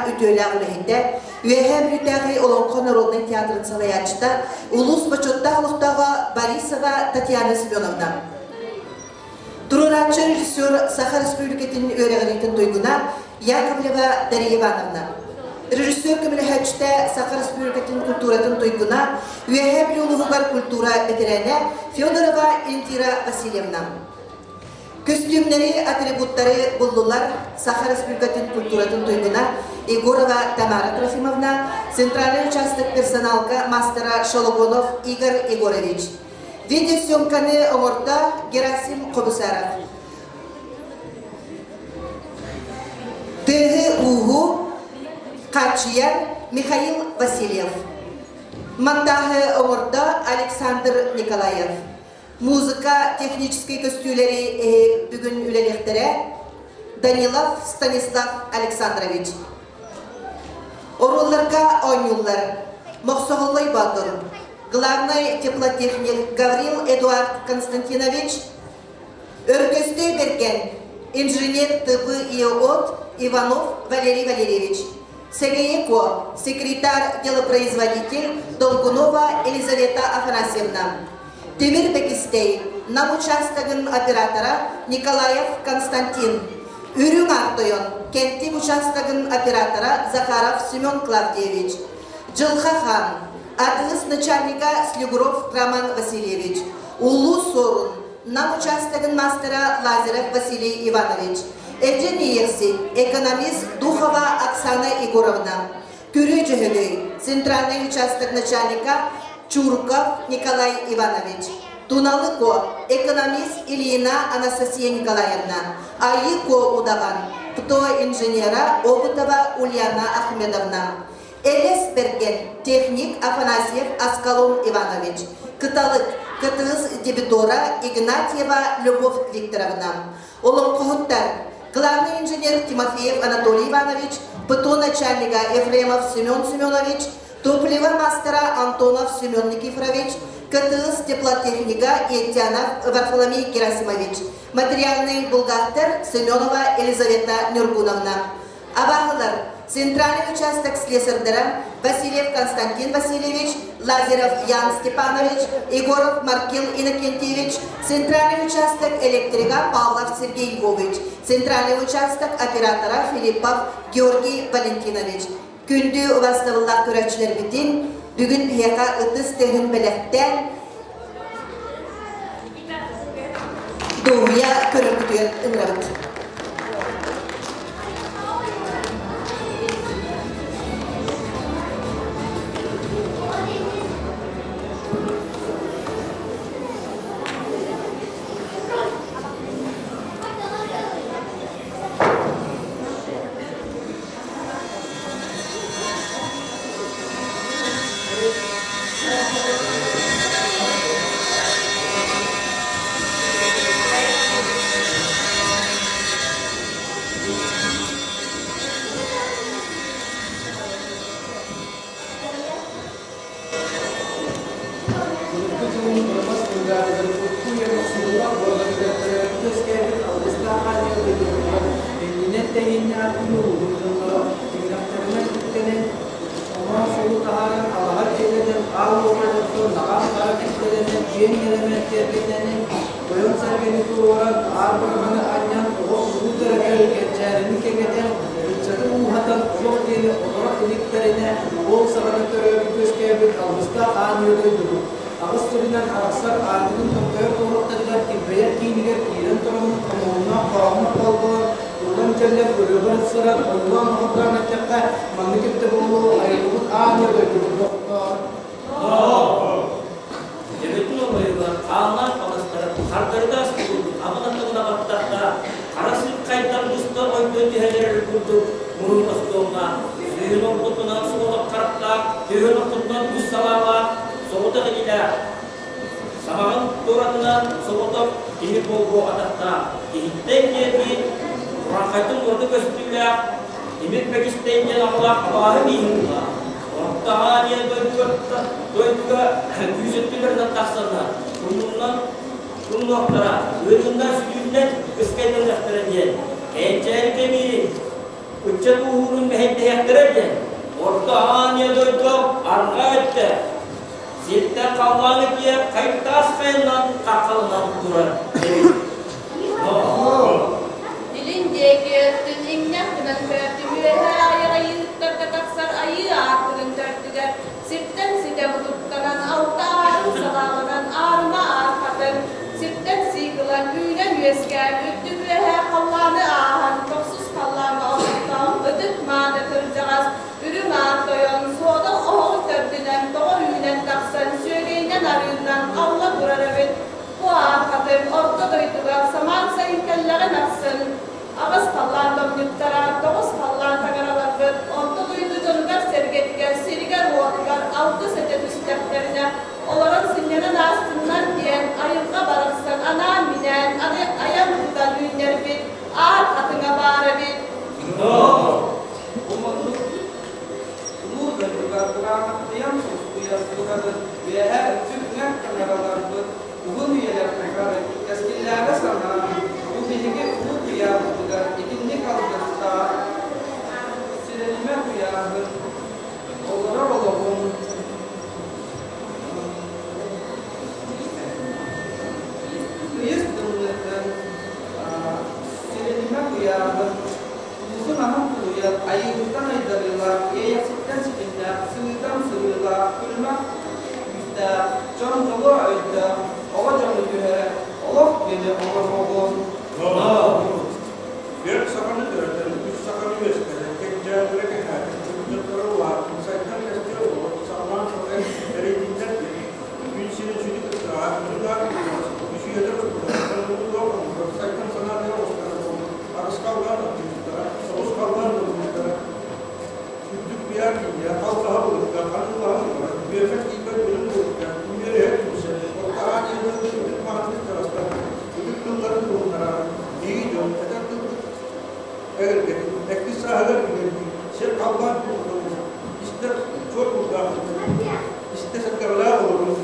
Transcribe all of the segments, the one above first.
Үтүөлээх үлэһитэ, Үөһээ Бүлүүтээҕи Олоҥхо народнай театрын салайааччыта, улуус бочуоттаах олохтооҕо Борисова Татьяна Семеновна. Туруорааччы режиссер Саха Республикатын үөрэҕириитин туйгуна Яковлева Дария Ивановна. Режиссер көмөлөһөөччүтэ Саха Республикатын культуратын туйгуна, Үөһээ Бүлүү улууһугар культура бэтэрээнэ Федорова Индира Васильевна. Көстүүмнэри, атрибуттары буллулар Саха Республикатын культуратын туйгуна Егорова Тамара Трофимовна, центральный участок персоналга мастера Шологонов Игорь Егорович. Видеосъемканы оҥордо Герасим Хобусаров. Тыаһы-ууһу хааччыйар Михаил Васильев. Монтаһы оҥордо Александр Николаев. Музыка техническэй көстүүлэри бүгүн үлэлиэхтэрэ Данилов Станислав Александрович. Оруолларга оонньууллар Мохсоҕоллой Боотур, главный теплотехник Гаврил Эдуард Константинович, Өргөстөй Бэргэн, инженер ТП-ИОТ Иванов Валерий Валерьевич, Сэгэйэ секретарь делопроизводитель Долгунова Елизавета Афанасьевна, Тимир Бэкистэй, Нам учаастагын оператора Николаев Константин, Үрүҥ Аар Тойон, Кэнтик учаастагын оператора Захаров Семен Клавдиевич, Дьылха Хан, АТС начальника Слегуров Роман Васильевич, Улуу Суорун, Нам учаастагын маастара Лазарев Василий Иванович, Эдьин Иерси, экономист Духова Оксана Егоровна, Күрүө Дьөһөгөй, центральный участок начальника Чурков Николай Иванович, Туналы Ко, экономист Ильина Анастасия Николаевна, Айы Ко Удаҕан, ПТО инженера Обутова Ульяна Ахмедовна, Элес Берген, техник Афанасьев Аскалон Иванович, Кыталык, КТС дебитора Игнатьева Любовь Викторовна, Олоҥхоһуттар, главный инженер Тимофеев Анатолий Иванович, ПТО начальника Ефремов Семен Семенович, топливо мастера Антонов Семен Никифорович, КТС теплотехника Ентянов Варфоломей Герасимович, материальный бухгалтер Семенова Елизавета Нюргуновна. Абаһылар, центральный участок слесарьдара Васильев Константин Васильевич, Лазарев Ян Степанович, Егоров Маркел Иннокентьевич, центральный участок электрика Павлов Сергей Львович, центральный участок оператора Филиппов Георгий Валентинович. Күндү убастабыллаах көрөөччүлэрбитин бүгүн биһиэхэ ытыс тыаһын бэлэхтээн дуоһуйа көрөргүтүгэр ыҥырабыт. Урукку дьылын кырабас быыгаатыгар урукку үйэ охсуһуулаах буоларыгар төрөөбүт үөскээбит алгыстаах аанньал дойдутугар иннинэн тэһииннээх күн улууһун дьонноро тиҥилэхтэринэн үктэнэн, омоон суолу таһааран алаһа дьиэлэнэн, аал уоту оттон наҕаан хара кистэлэнэн, киэҥ нэлэмэн тиэргэннэнэн, тойон сэргэни туруоран, аар барҕаны анньан, оҕо улуу төрөтөн, кэнчээрини кэҥэтэн, ыччаты ууһатан, олох диэни оторо иликтэринэ, ол саҕана төрөөбүт үөскээбит алгыстаах аан үйэ дойдубут аҕыс сиринэн арахсар аартыгын томтойор туоруктарыгар килбэйэр киинигэр киирэн тураммыт хомуһуннаах хоһооннор холбоон, ыллам дьэллэм ырыабар ылсаран, ойуулаан оһордоон эттэххэ, маннык эбитэ буолуо, айыллыбыт аан үйэ дойдубут доҕоттоор. Төбөтүн оройугар хааллаах баҕастара хардарыта астыгылбыт абылатыгына баттахха хара сыыккайдар быста ойдон түһэллэр курдук мурун остуолга сүүһүн ортотунан соҕотох харахтаах түөһүн ортотунан үс салаалаах соҕотох илиилээх самаҕын туоратынан соҕотох киһи буолуо атахтаах киһиттэн киэрбит урааҥхайтан ураты көстүүлээх тимир бэгистэй диэн аҕалаах абааһы мииһин булаах Ортоҕо диэн дойдуга дойдуга күүс өттүлэринэн тахсаннар, тумнунан тумнуохтара, ыарыыннар сүтүүннэн ыскайданыахтара диэн кэнчээри кэмиирин. Ыччат ууһуурун мэһэйдэһиэхтэрэ диэн, Орто Аанньа дойду арҕаа өттө сиртэн халлааны киэр хайтаас хайанан хаххаланан турар эбит. Илин диэки өттүн иҥнэх гынан көрдүм үөһээ айаҕайыыттарга тахсар айыы аартыгын төрдүгэр сиртэн ситэ мутуктанан алта аарын салааланан аарыма аархатын сиртэн сиик ылан үүнэн үөскээн үрдүк үөһээ халлааны ааһан тохсус халлааҥҥа олохтоох ытык мааны кырдьаҕас үрүҥ аар тойон суода оһоҕун төрдүнэн тоҕо үүнэн тахсан сүөгэйинэн арыыннан алла турар эбит. Бу аархатын орто дойдуга самаан сайын кэллэҕин ахсын аҕыс халлаан домньуттара, тоҕус халлаан таҥараларбыт орто дойду дьонугар-сэргэтигэр, сиригэр-уотугар алгыс этэ түстэхтэринэ, олорон сынньанан аастыннар диэн айылҕа барахсан анаан-минээн аны айан тутан үүннэрбит аар хатыҥа баар эбит. Бу маннык улуу дойдуга кураанахтыйан сустуйар турарын үөһээ үксүн үҥэр таҥараларбыт уһун үйэлэр тухары кэскиллээҕи санаан, бу биһиги улуу куйаарбытыгар итинник алгыстаах сирэнимэ куйааһын олорор олоҕун тыйыс тымныытын сирэнимэ куйааһын Улуусун аһын тулуйар, айыытыттан айдарыылаах, иэйэхситтэн ситимнээх, сыһыытан сырыылаах, күлүмэх күүстээх, дьон дьоло өйдөөх, оҕо дьону түһэрэ, олох диэни оҥоруоҕун. Бэрт саханы төрөтөн, үс саханы үөскэтэн, кэнчээрилэрэ кэҥээтин, дьонноро улааттын, сайдан кэскил олоҕун саҕалаан салайан эрэйдииллэр диэн, күн сирин сүдү кыттыгаһа, үрүҥ аар үс үйэлэр усталарыттан улуу оҥорор, сайдан санаатыгар оҕустарар буолбут Аҕыс халлаан аттыгыттара, тоҕус халлаан долгуттара, үрдүк куйаар киинэ, халтаһа былыкка, ханыылаһан ылар, үөмэт тиийбэт үрүҥ былыкка, үөрүһэ түмсэн, орто Азия дойду ытык маанытык тарастан, ытык тылларын туһуннаран, биһиги дьон этэр тылбыт эгэлгэтин, эккис сааһыгар иҥэрдии, сир халлаан туһунан истэр чуор кулгаах истэ сэргэҕэлээх олорун.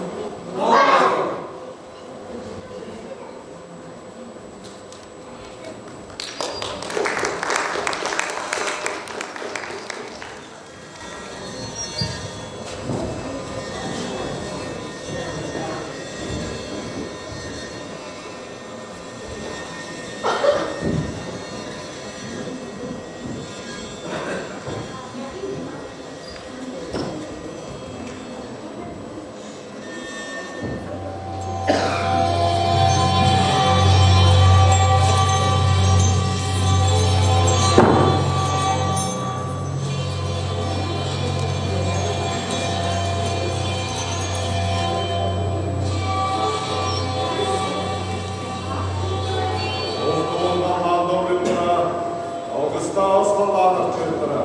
Алгыстаах халлаан арчыһыттара,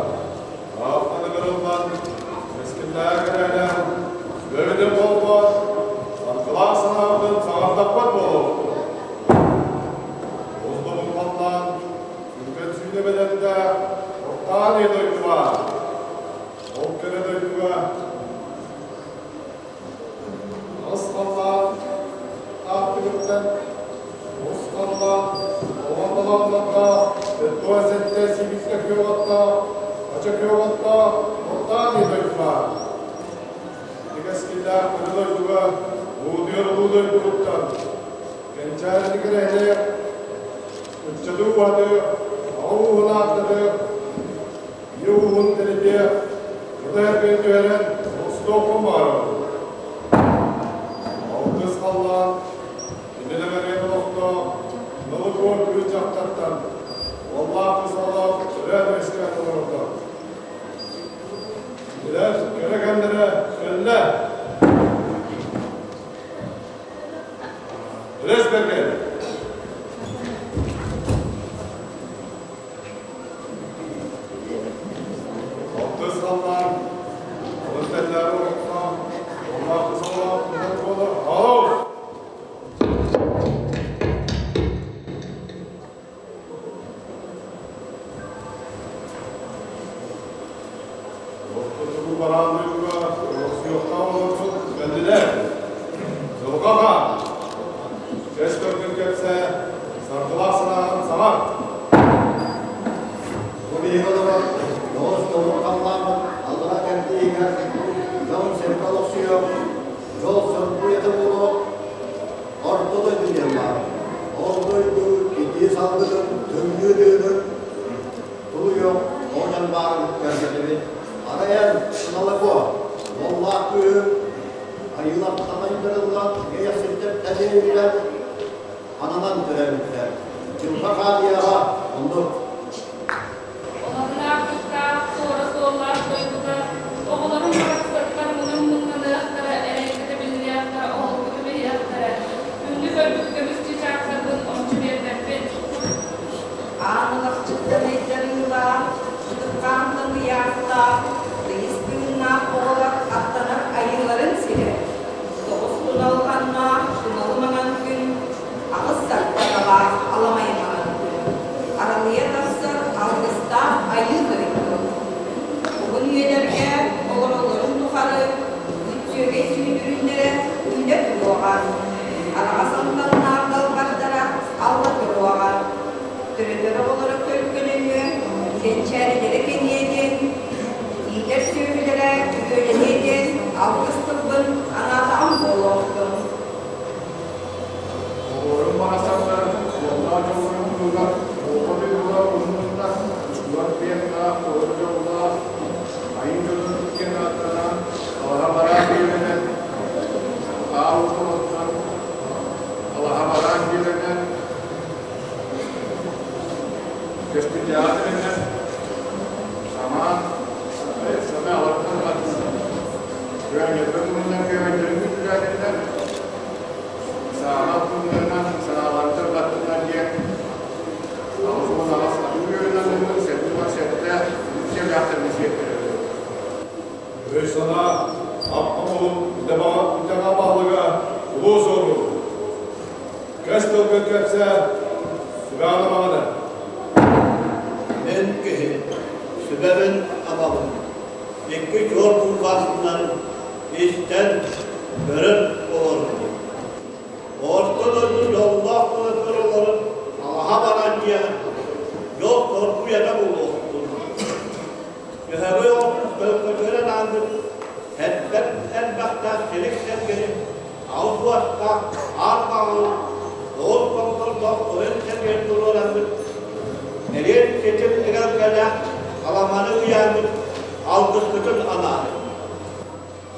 Аахтан Кэскиллээх эрээлээх, сүбэбитин холбоон, саргылаах санаабытын саҥардаппат буолуохпут. Оздобун халлаан, сүргэн сүүнэ бэлэмнээх, ортаан ийэ дойдуга, ол кэрэ дойдуга аҕыс халлаан ааттыгыттан ус халлаан оҕон талааннардаах, төрдүөн сэттэ сибискэ күөх ача күөх оттоох, ортаан ийэ дойдуга Итигэскиллээх кыры дойдуга уутуйар улуу дойдубуттан кэнчээри кэрэһилиэх ыччаты уһатыах, аҕа ууһун ааттатыах, ийэ ууһун тэнитиэх, кыта эргин түһэрэн остуохпун баҕарабын. Алтыс халлаан иннилэмэриэн олохтоох Нолукуон кыыс дьахтартан уоллаах кыыс оҕолоох төрөөн үөскээн олордо. Билэр кэрэ кэмнэрэ кэллэ. Элэс бэргэн. Алтыс халлаан, алыс тэллээри олохтоох, уоннаах кысалаах кыһын буолар. Алыс! Ортотугу бараанныырга олохсуйуохтаах олорбут кэллилэр. Дьылҕа хаан, чэс көргүн кэпсээ, саргылаах санааҕын саҥар. Бу биһиги олорор баарын көрбөтүбүт. Арай эн, Сыналыко, уоллаах кыыһы айыылартан айдарыллан, Иэйэхситтэр тэбиэллэр, ананан төрөөбүттэр. Дьылҕа хаалыаҕа оннук. Олохтоох кыттаах, туора суоллаах дойдуга оҕолорум барахсаттар мунун муҥнаныахтара, эрэйгэ тэбиллиэхтэрэ, оһолго түбэһиэхтэрэ. Күндү көрбүт көмүс чыычаахтарбын ончу биэрбэппин. Аан ылахчыттан ыйдарыылаах, ытыкхаантан ыйаахтаах, тыйыс тыыннаах оҕолор аттанар айыыларын сирэ. Тоҕус туналҕаннаах туналы маҥан күн, аҕыс сардаҥалаах аламай маҥан күн. Аралыйа тахсар алгыстаах айыы дойду. Уһун үйэлэргэ олороллорун тухары үүт сүөгэй сүүрүннэрэ үүнэ туруоҕа. Араҕас амтаннаах далбардара алла туруоҕа. Төрөтөр оҕолоро көлкөлөнүө, кэнчээрилэрэ кэҥиэ диэн, иитэр сүөһүлэрэ күрүөлэниэ диэн алгыс тылбын анаатаҕым буолуохтун. Оҕолорум барахсаттар уоллаах дьоллорун туһугар оҕо дойдуга уһуннуннар, устугар пианнаах, толору дьоллоох, айыы дьонун иккиэн ааттанан, алаһа бараан биэрэнэн, аал уотун алаһа бараан биэрэнэн, көспүттээх самаан сана алартан күөҥньөтө туһунан күөҥньөрүн күтүлээтиннэр саала туһунан санаалартан баттынар диэн 88 атыы үөрэнэн 77 сиэлээхтэрин сиэттэрэр. Өй-санаа аппамылын үтэҕэ баһылыга улуу соору. Кэс тылга кэпсээ, сүбэҕэ баҕана. Мин киһи, сүбэбин абабын, икки чуор кулгаахпынан истэн, көрөн олордум. Орто дойду дьоллоох кылатыгар олорон алаһа баран диэн дьол торгуйата буолуохтун. Төһөгөй оҕотун көлкөтүөрэн аангыт элбэх элбэхтээх силик сэргэни аҕыс уостаах аар баҕалын тоҕус томтордоох тойон сэргэни туруорангыт эриэн ситим эгэлгэлээх аламаны ыйаангыт алгыскытын анаатын.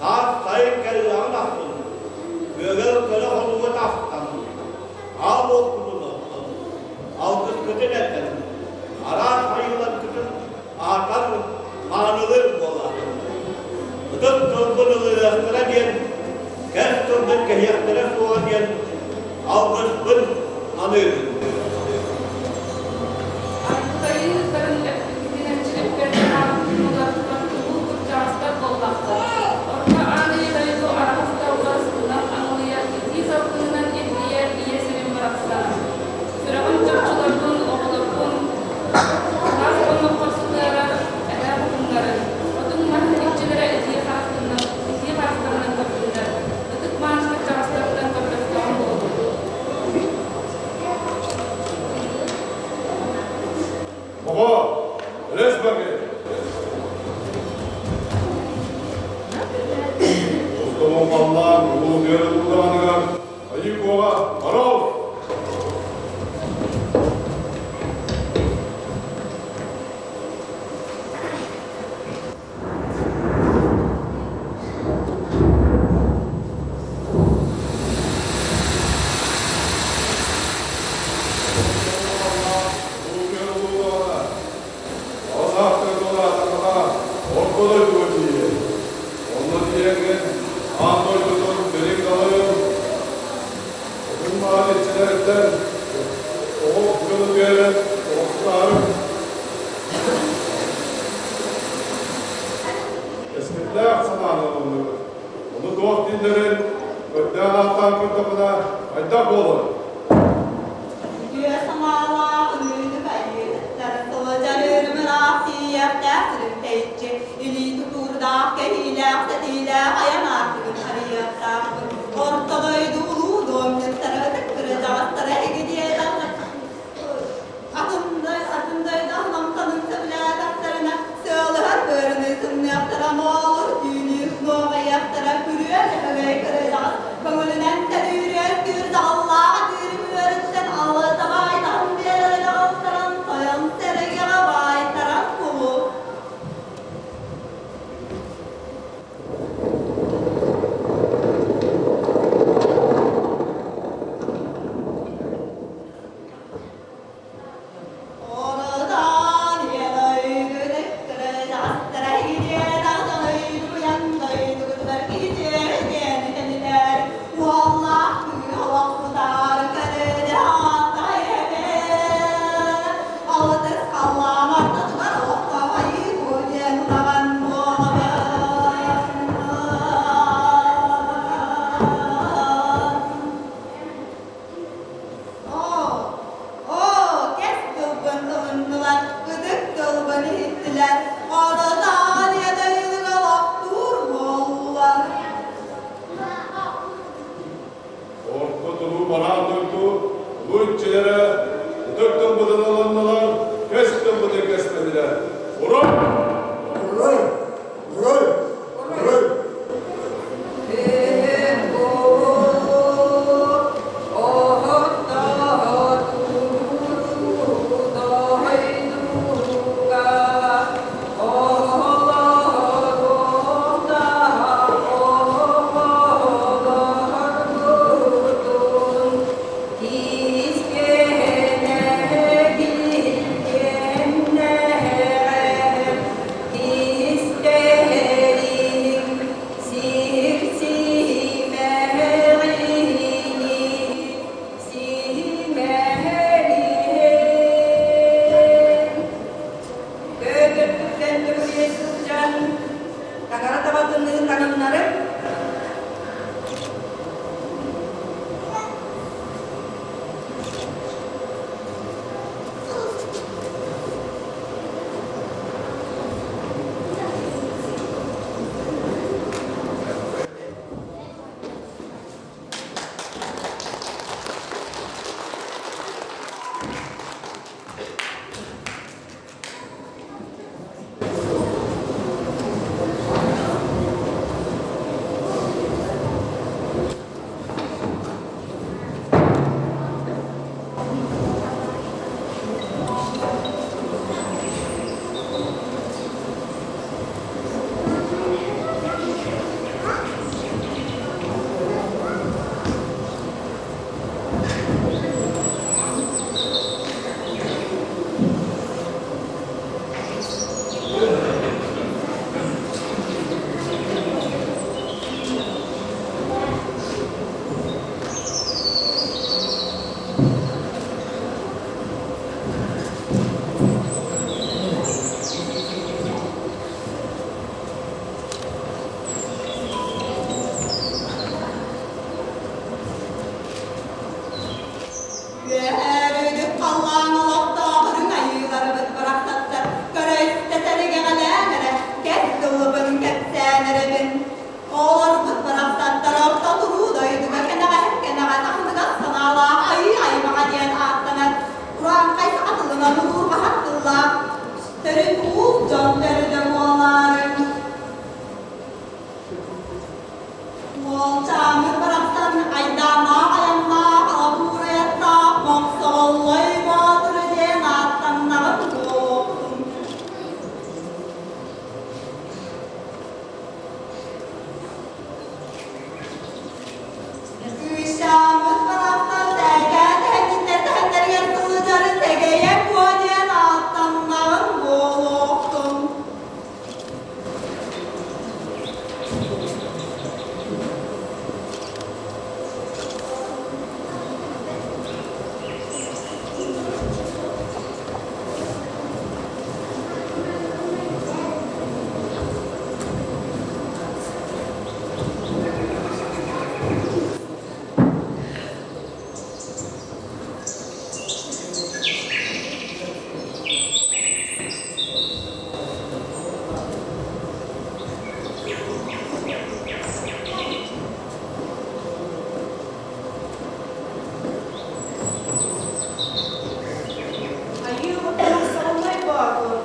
Саас сайын кэллэҕин ахсын күөгэл көлө хонууга тахсан аал уоккутун оттон алгыскытын этэн араас айыыларгытын аатар маанылыыр буолаатын. Ытык тылбын ылыныахтара диэн, кэс тылбын кэһиэхтэрэ суоҕа диэн алгыспын аныыбын. Аргытайыытарын эппиккитинэн чилиппэр таһаарбыт улуу кырдьаҕастар буоллахтар. Орто Аан Ийэ дойду араҕас даллар сытынан аҥылыйар, итии салгынынан илгийэр ийэ сирин барахсан. Сүрэҕим чопчуларбын, оҕолорбун сылаас хонноххор сытыарар эһэ хоһуннарын, отун-маһын иччилэрэ итии харахтарынан, итии харахтарынан көрдүннэр, ытык мааны кырдьаҕастартан көрдөстөҕүм буоллун. Оҕо, өлөс баги! Усталон халлаан улуу тыа улаганыгар айыы куоҕа баров! Онно тиийэҥҥин аан дойдутун дириҥ далайын уһун маһын иччилэриттэн оҕо дьону биэрэн оҕустаары Эскиллээх санааны ылынныбыт. Ону туох дииллэрин көрдөөн ааттаан көрдөххүнэ хайдах буолар? Үтүө санаалаах ырыынак айыыһыттар сылдьар ыраах тиийиэхтээх сирин тэйиччи, илии тутуурдаах, кэһиилээх, сэтиилээх айан аартыгын арыйыахтаахпын. Орто дойду улуу дуомньуттара ытык кырдьаҕастара эһиги диэтэххэ Атын дойду аһын сөбүлээтэхтэринэ, сыалыһар быарыныы сымныахтара, моолур түүнүү нуоҕайыахтара, күрүө лөһөгөй кырыйдаҕас көҥүлүнэн төрүүрүөн түүр даҕаллаах атыырым үөрүттэн аллатаҕа айтаһын биэрэрэ даҕалтаран, тойон сэрэгэҕэ баайтаран кулу. таҥыннарыҥ. Үөһээ үрдүк халлаан олохтоох үрүҥ айыыларбыт барахсаттар көрө-истэ сэригэҕэлээн эрэ, кэс тыллыбын кэпсээн эрэбин. Оҕолорбут барахсаттар орто туруу дойдуга кэнэҕэһин кэнэҕэс аһыныгас санаалаах айыы аймаҕа диэн ааттанар урааҥхай саха тылынан уруурҕаһар тыллаах төрүт уус дьон төрүтэ буолаарыҥ. Уолчааммыт барахсан айдааннаах айаннаах, алабуурайаттаах Мохсоҕоллой Боотуру диэн ааттаннаҕым буолуохтун. Кыысчааммыт барахсан сээкээн тэһэнньиттэр тэһэннэригэр сылдьарын Сэгэйэ Куо диэн ааттаннаҕым буолуохтун. Айыы оҕотунан саҕаллай боотур.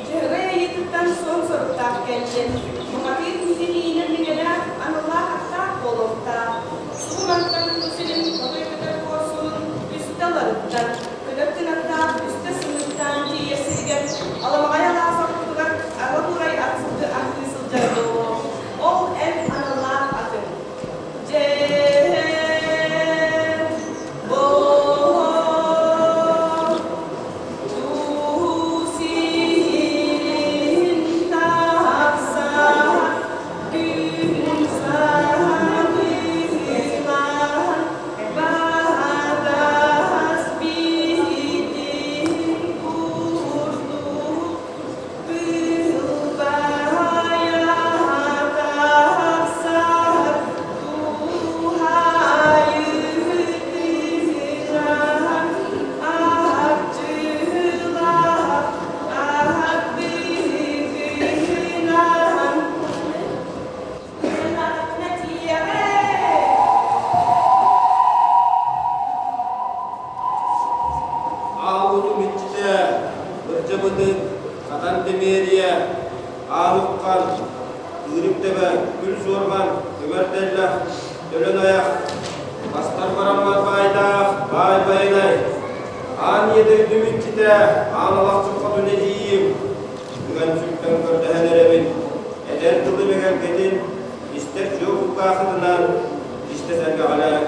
Дьөһөгөй айыытыттан суон соруктаах кэллин. Бухатыыр киһи миинэр миҥэлээх, аналлаах аттаах буолуохтаах. Субу мантан бу сирин отой көтөр куорсунун үстэ уларыттар. Көтөр кынаттаах үстэ сымыыттаан тиийэр сиригэр аламаҕай алаас ортотугар арла туурай ат сылгы аһыы сылдьар буолуо. Ол эн аналлаах атын. Дьэһэн буор Туу сирин тахса күн саҕыла баҕас биитин курдук кылбайа тахсар туһайытынан арчылаах аат быһыынан Кынатына тиийэҕин. Аалбытым иччитэ, ырдьабытын хатан Дэмиэрийэ, Аан Уххан, Ыырык Тэбэ, Күл Суорҕан, Көмөр Тэллэх, Төлөн Айах, Бастар бараммат баайдаах Баай Байанай, Аан Ийэ дойдум иччитэ, Аан Алахчын Хотун эдьиийим, Ыган сүктэн көрдөһөн эрэбин, этэр тылым эгэлгэтин, истэр чуо кулгаахытынан истэ сэргэҕэлээ.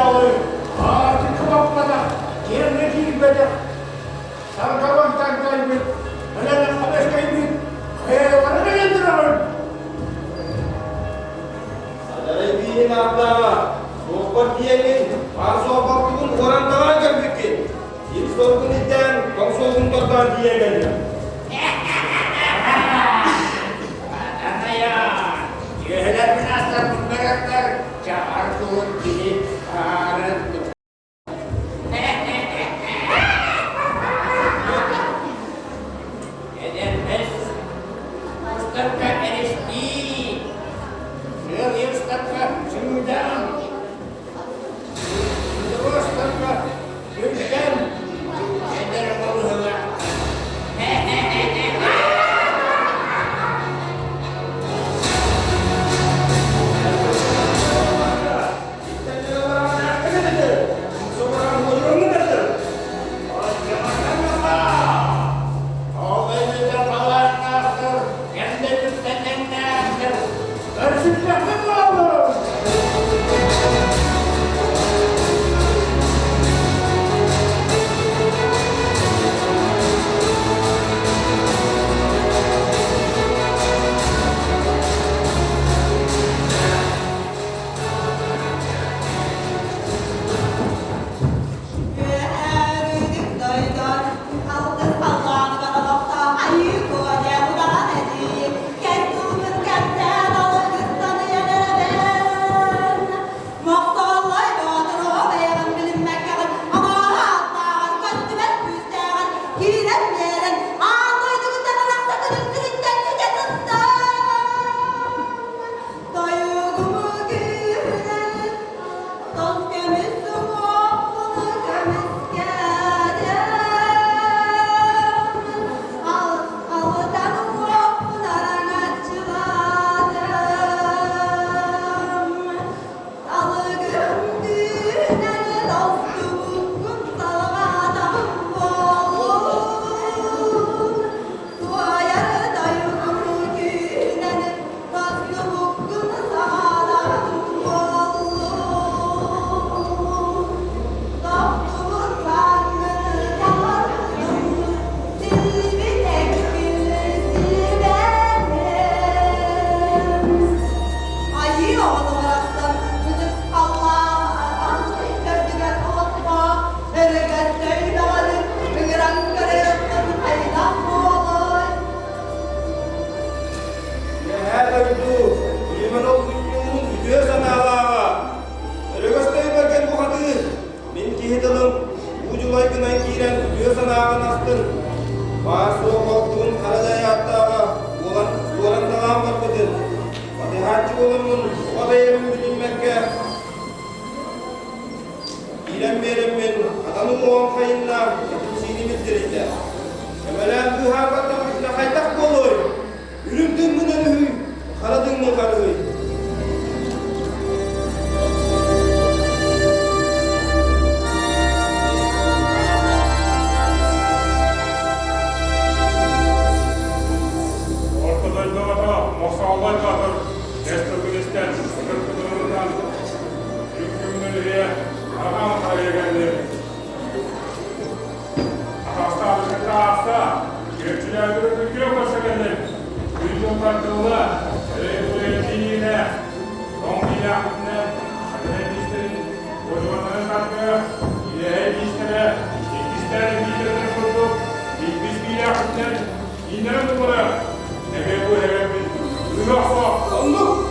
Дьаалы, аартыкка баппатах, киэҥҥэ киирбэтэх, саргабан таҥтайбыт, өлөн хабескайбыт, хайалара кэлэн тураҕын? Адарай бииһин ааттааҕа, суоппар тиийэҥҥин, баар суоппаркытын уоран таҕаан кэлбиккин. Ил суолгун ирдээн, тоҥ суолгун тордоон тиийэн кэллим. Анайа, дьүөһэлэрбин астарбын барарбар, чаҕар кулун киһи аарын Эдэрбэс устарга эрэстии, сыал устарга сыыдам, устарга сүлгэн, эдэр балыһыга. Үөһээ дойдон алгыс халлааныгар олохтоох айыы куо диэн удаҕан эдьиий кэс тылбын кэпсээн алгыстан ыйан эрэбин. Мохсоҕоллой боотур оҕо бэйэҕин билиммэккэҕин амааһы ааттааҕар көстүбэт күүстээҕэр киирэн биэрэн аан дойдугуттан арахса күнүн күнүттэн сүтэ сыстан тойугуму күүһүнэн тос көмүс уҥуохпуну көмүскээтим алтан уҥуохпун араҥаччылаатым Алыгым күүһүнэн тостубуккун салҕаатаҕым буоллун туойар тойугум күүһүнэн тостубуккун саҕалаатым буоллун тохтубут сааҥҥын талардым силлибит эккин силбэниэм Айыы оҕото барахсан ытык халлаан төрдүгэр олохтоох өрөгөстөй бөҕөнү ыҥыран көрүөххүн хайдах буолуой? Үөһээ дойду Үрүмэн олгунньугун үтүө санаалааҕа, Өрөгөстөй Бэргэн бухатыыр, мин киһи тылым уу дьулай гынан киирэн үтүө санааҕын астын, баар-суох балтыбын хара дьайааттааҕа уолан уоран талаан барбытын, батыһааччы буоламмын оҕо бэйэбин билиммэккэ киирэн биэрэммин хатан уҥуоҕум хайынна, этим-сииним илдьирийдэ. Көмөлөөн быыһаан бардахпытына хайдах буолуой? Үрүҥ тыыммын өрүһүй, хара тыыммын харыһый. Орто дойдуга Мохсоҕоллой Боотур кэс тылгын истэн, ытыр-кытырынан үрүҥ үрүйэ араҕаан харыйа кэллим. Атаҕастаабыккыта аахса, күөччүлээбит күө көрсө кэллим. Күн тылла, эрэй-буруйа тиийиинэ, тоҥ биилээхпитинэн Хатырай биистэрин удьуордарын тарга, илэһэй биистэрэ, иккистээн биилэрин курдук, илбис биилээхпитинэн ииннэрэн булбара. Эгэ бу эгэппит, ырыа охсо. Оннук!